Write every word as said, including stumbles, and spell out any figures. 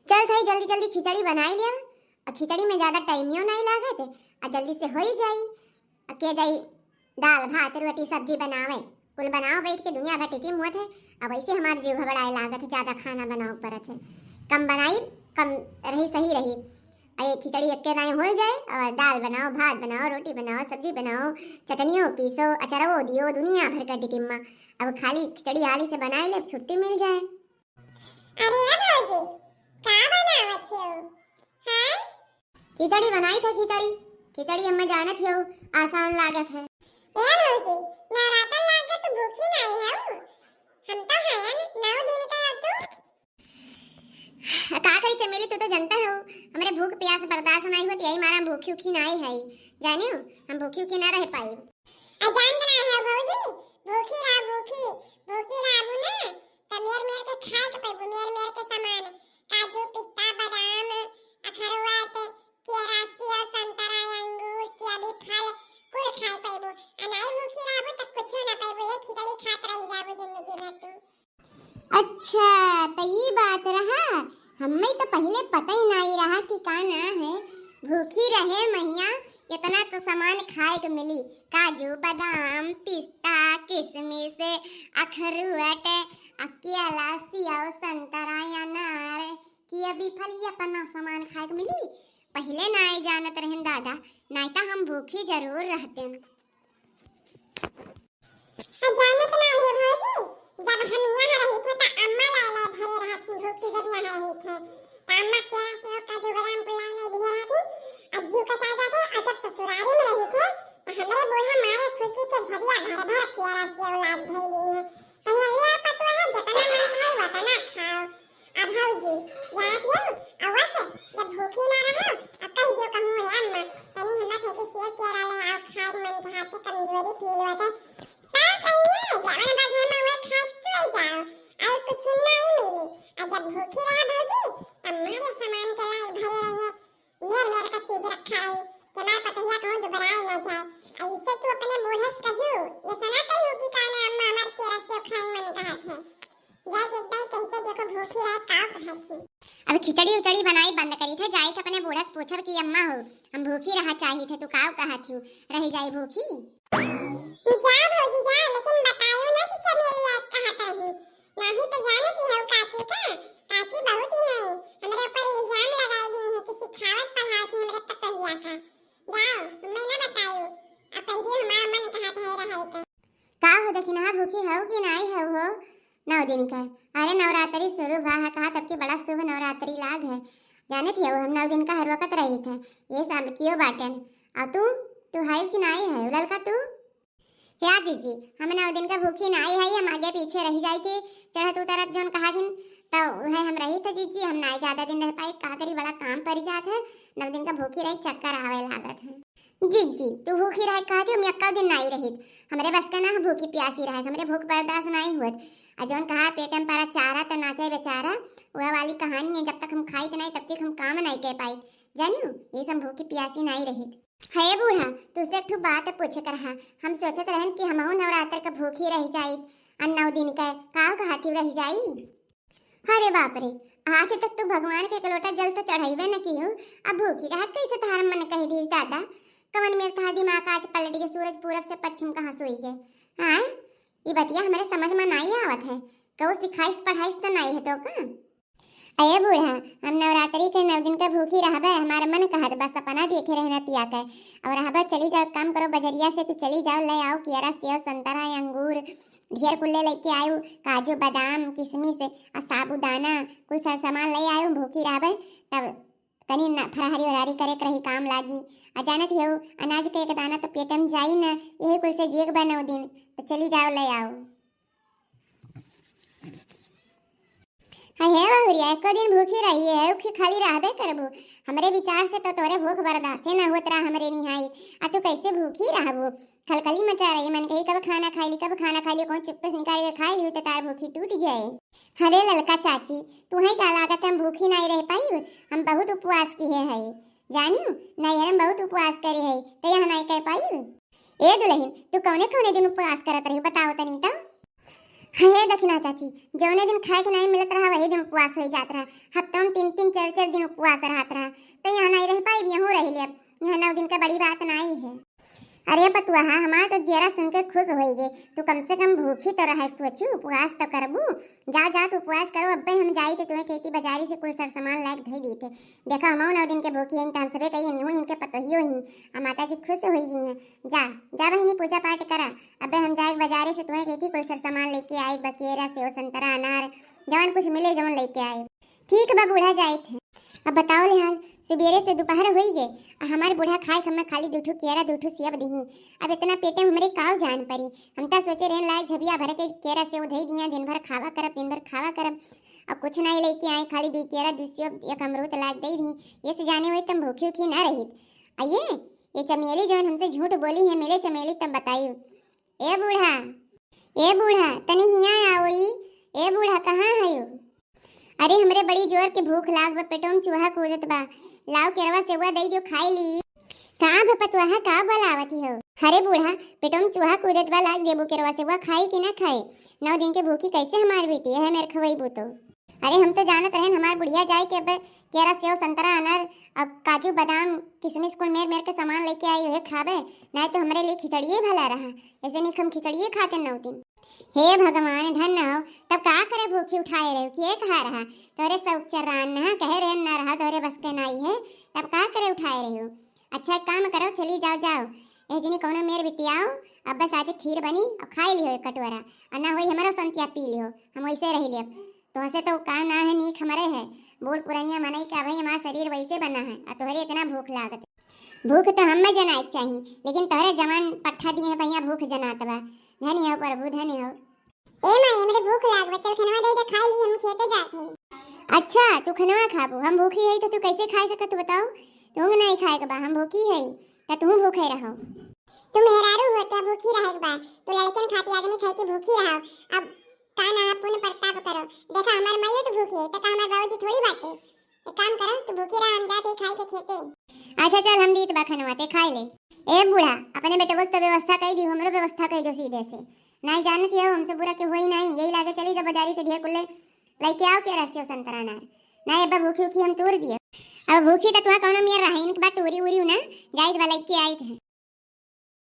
चल भाई, जल्दी जल्दी खिचड़ी बनाई लिया। अ खिचड़ी में ज्यादा टाइमियो नाहीं लागत, अ जल्दी से होई जाई। अ के जाई दाल भात रोटी सब्जी बनावे, कुल बनाओ बैठ के, दुनिया भर टिटिम होत है। अब ऐसे हमार जीव घबराए लागत है, ज्यादा खाना बनाओ परत है। कम बनाई, कम रही, सही रही। अ ये खिचड़ी एक्के दाएं हो जाए, और दाल बनाओ, भात बनाओ, रोटी बनाओ, सब्जी बनाओ, चटनियो पीसो, अचरवो दियो, दुनिया भर का टिटिम्मा। अब खाली खिचड़ी हाली से बनाए ले, छुट्टी मिल जाए। अरे ए भौजी, का बनावत हो? हाँ? खिचड़ी बनाई था, खिचड़ी। खिचड़ी हमें जानत हो, आसान लागत है। ए भौजी, नवरातन लागत तो भूखी नाहीं हो। हम तो हयन नौ दिन का, अब तू? का करी चमेली, तू तो जानता हो, हमरे भूख प्यास बर्दाश्त नाहीं होत, यही मारा हम भूखी उखी नाहीं है, जानियो, हम भूखी उखी ना रह पाई। आ जानत नाहीं हो भौजी, भूखी रहा भूखी, भूखी रहबू ना, त मेर मेर के खाए के पैबू, मेर मेर के सामान, काजू, पिस्ता, बादाम, अखरोट, केरा, सेव, संतरा, अंगूर, किवी, फल, कुल खाए पैबू। आ नाहीं भूखी रहबू त कुछो ना पैबू, ये खिचड़ी खात रह जाबू जिंदगी भर तू। अच्छा, त ई बात रहा। हमें तो पहिले पता ही नाहीं रहा कि का ना है। भूखी रहे महिया, इतना तो सामान खाए के मिली। काजू, बादाम, पिस्ता, किशमिश, अखरोट, अकेला, सेव, संतरा, अनार, किवी, फल, ये इतना सामान खाए के मिली। पहिले नाहीं जानत रहन दादा, नाहीं तो हम भूखी जरूर रहते। आ जानत नाहीं है भौजी, जब हम यहाँ रही थे त अम्मा लाई लाई धरे रहत ही भूखी, जब यहाँ रही थे त अम्मा केरा सेव काजू बादाम कुल लाई लाई दिए रहत ही। आ जीव कचा जात है, आ जब ससुरारी में रही थे त हमरे बूढ़ा मारे खुशी के झबिया भर भर केरा सेव लाद धइली है। कहीं अइया पतोह है, जतना मन भाई वतना खाओ। आ भौजी, जानत हो, अवस जब भूखी ना रहो, आ कह दियो कहूँ, "ए अम्मा, तनी हमरा खातिर सेव केरा ले आओ, खाए के मन कहत है, कमजोरी फील होत है।" तब कहिए, "जवन बा घर में उहे खाए सोई जाओ, और कुछ नहीं मिली।" आ जब भूखी रहा भौजी, तब मारे सामान के लाई भरे रहिए, मेर मेर का चीज रखा रही, कि हमार पतोहिया कहूँ दुबराए ना जाए। आ इसे तू अपने बूढ़ा से कहियो, ये सना कहियो कि का ना अम्मा हमार केरा सेव खाए मन कहत है। जाए के एक दाई कह के देखो भूखी रहे का कहत ही। अब खिचड़ी उचड़ी बनाई बंद करी थे, जाए थे अपने बूढ़ा से पूछब कि अम्मा हो, हम भूखी रहा चाही थे, तू का कहत हो, रह जाई भूखी? जा भौजी जा, लेकिन बतायो ना कि चमेलिया कहत रही। नाहीं तो जानत ही हो काकी का, काकी बहुत ही है, हमरे ऊपर इल्जाम लगाए दी है कि सिखावत पढ़ावत ही हमरे पतोहिया का। जाओ, हमें ना बतायो, अब पहले हमारा मन कहत है रहे का। का हो दखिनहा, भूखी हऊ कि नाई हऊ हो नौ दिन का? अरे नवरात्रि शुरू भा है, कहा तब की बड़ा शुभ नवरात्रि लाग है। जानत ही हो हम नौ दिन का हर वक्त रही थे, ये सब कियो बाटन। और तू, तू है कि नाई है ललका तू? या जीजी, हम नौ दिन का भूखी नाई है, हम आगे पीछे रह जाई थी, चढ़त उतरत जोन कहा दिन, तो वह हम रही थे जीजी, हम नाई ज्यादा दिन रह पाई, का करी बड़ा काम पड़ जात है, नौ दिन का भूखी रही चक्कर आवे लागत है। जीजी, तू भूखी रहे कहा थी, हम यक्का दिन नाई रहित। हमरे बस का ना है भूखी प्यासी रहे, हमरे भूख बर्दाश्त नाई हुअत। आ जौन कहा पेट में पड़ा चारा त नाचे बेचारा, वह वाली कहानी है, जब तक हम खाइत नाई तब तक हम काम नाई कर पाई। जानियो, ये सब भूखी प्यासी नाई रहित। हे बूढ़ा, तुझसे एक ठो बात पूछे कर हा। हम सोचत रहन कि हमहू नवरात्र का भूखी रह जाई, आ नौ दिन का, का कहा थी रह जाई? अरे बाप रे, आज तक तू भगवान के एक लोटा जल तो चढ़ाइबे न किहू, अब भूखी रहा कैसे तहार मन कह दीस दादा? कवन मेर तहार दिमाग आज पलट गया, सूरज पूरब से पश्चिम कहाँ सोई है? हाँ, ई बतिया हमरे समझ में नाई आवत है। कहू सिखाइस पढ़ाइस तो नाई है तो का? अये बूढ़ा, हम नवरात्रि के नौ दिन का भूखी रहबे, हमार मन कहत बा सपना देखे रहना पिया के। और रहबे चली जाओ, काम करो बजरिया से तू चली जाओ, ले आओ केरा, सेव, संतरा, अंगूर, ढेर कुल्ले लेके आयु, काजू, बादाम, किशमिश, आ साबूदाना, कुल सर सामान ले आयु, भूखी रहबे, तब कनी न फरहरी उरहरी करे के रही, काम लागी। आ जानत ही हो, अनाज के एक दाना तो पेट में जाई न, यही कुल से जेग बा नौ दिन, तो चली जाओ, ले आओ। हाँ हे बहुरिया, एको दिन भूखी रही है, उखी खाली रहबे करबू। हमरे विचार से तो तोरे भूख बर्दाश्ते ना होत रहा हमरे निहाई, आ तू कैसे भूखी रहबू? खलखली मचा रही, मन कही कब खाना खाई ली, कब खाना खाई ली, कौन चुप्पे से निकाल के खाई ली, तो तार भूखी टूट जाए। अरे ललका चाची, तू है का लागत हम भूखी नाई रह पाई, हम बहुत उपवास किहे है, जानियो, नैहर में बहुत उपवास करे है, तो यहाँ नाई कह पाई। ए दुल्हन, तू कौने कौने दिन उपवास करत रही, बताओ तनी तो। हे दखिना चाची, जौने दिन खाए के नाहीं मिलत रहा, वही दिन उपवास होइ जात रहा। हफ्ता में तीन तीन चार चार दिन उपवास रहत रहा, तो यहाँ नाहीं रह पाई, यहूँ रहि लेब। यहाँ नौ दिन का बड़ी बात नाहीं है। अरे पतुआ, हाँ, हमार तो जियरा सुन के खुश होइ गए। तू कम से कम भूखी तो रहे, सोचू, उपवास तो करबू। जा, जा, तू उपवास करो, अब्बे हम जाई थे तुम्हें खेती बाजारी से कुल सरसामान लायक धई दी थे। देखा, हमहू नौ दिन के भूखी हैं, तो हम सबे कही, इनहू इनके पतोहियो ही, आ माता जी खुश होइ गई हैं। जा, जा बहिनी, पूजा पाठ करा, अब्बे हम जाए बाजारे से तुम्हें खेती कुल सरसामान लेके आए, बकेरा, सेव, संतरा, अनार, जवन कुछ मिले, जवन लेके आए। ठीक बा बूढ़ा, जाइत है। अब बताओ ले हाल, सुबेरे से दोपहर होइ गए, आ हमार बूढ़ा खाए के हमें खाली दू ठो केरा, दू ठो सेब दिही। अब इतना पेटे में हमरे काव जान परी। हम ता सोचे रहन लायक झबिया भर के केरा सेब धई दिया, दिन भर खावा करब, दिन भर खावा करब। अब कुछ नाहीं लेके आए, खाली दू केरा, दू सेब, एक अमरूद लायक दे दिही। ये से जाने हुए तुम भूखी उखी ना रहित। आ ये, ये चमेली जौन हमसे झूठ बोली है, मिले चमेली तब बताई। ए बूढ़ा, ए बूढ़ा, तनी हिया आओ ई। ए बूढ़ा, कहाँ हयो? अरे, हमरे बड़ी जोर के भूख लाग बा, पेटो में चूहा कूदत बा। लाओ केरवा सेवा दे दियो, खाई ली। का बे पतुआ, का बलावत ही हो? अरे बूढ़ा, पेटो में चूहा कूदत बा, लाग देबू केरवा सेवा, खाई कि ना खाई? नौ दिन के भूखी कैसे हमार बीती, यह मेर खवईबू तो। अरे, हम तो जानत रहन हमार बुढ़िया जाए के अब केरा, सेव, संतरा, अनार, अब काजू, बादाम, किशमिश कुल मेर मेर के सामान लेके आई, उहे खाबे, नाहीं तो हमरे लिए खिचड़िए भला रहा। ऐसे नहीं हम खिचड़िए खाते नौ दिन। हे भगवान, धन्य हो। तब का करे भूखी उठाए रहे हो कि एक हा रहा? तोरे सब चर्रान नहा कहे रहे ना रहा, तोरे बस के नाई है, तब का करे उठाए रहे हो? अच्छा, एक काम करो, चली जाओ, जाओ, ए जनी कौनो मेर बिटियाओ, अब बस आज खीर बनी और खाई लिहो एक कटोरा, और ना होई हमारा संतिया पी लिहो, हम वैसे रही लेब। तोहसे तो काम ना है, नीक हमरे है, बूढ़ पुरनिया मनई का भाई हमार शरीर वैसे बना है, और तोहरे इतना भूख लागत। भूख तो हमें जनाए के चाही, लेकिन तोहरे जवान पट्ठा दिए हैं भैया, भूख जनात बा। धनी हो प्रभु, धनी हो। ए माई, हमरे भूख लाग बा, चल खनवा दे दे, खाई ली, हम खेते जात हई। अच्छा, तू खनवा खाबू, हम भूखी हई तो तू कैसे खाए सकत, तू बताओ? तू नहीं खाए के बा, हम भूखी हई, त तू भूखे रहो। तू मेहरारू हो, त भूखी रहे के बा, तू लड़कन खाती आदमी खाई के भूखी रहो। अब का ना पुण्य प्रताप करो, देखा हमार माइयो तो भूखी है, त का हमार बाबूजी थोड़ी बाटे। एक काम करो, तू भूखी रहा, हम जात हई खाई के खेते। अच्छा चल, हम दीत बा खनवा, ते खाई ले। ए बूढ़ा, अपने बेटवा के तो व्यवस्था कई दी, हमरो व्यवस्था कई दो सीधे से। नाई जानत हो, हमसे बुरा के होई नाई, यही लागे चली जब बाजारी से ढेर कुल्ले लेके आओ के रस्सी संतरा अनार। नाई अब भूखी उखी हम तूर दिए। अब भूखी तो तुहा कौनो मेर रहा, इनके बात उरी उरी ना, जाइत बा लेके आइत है।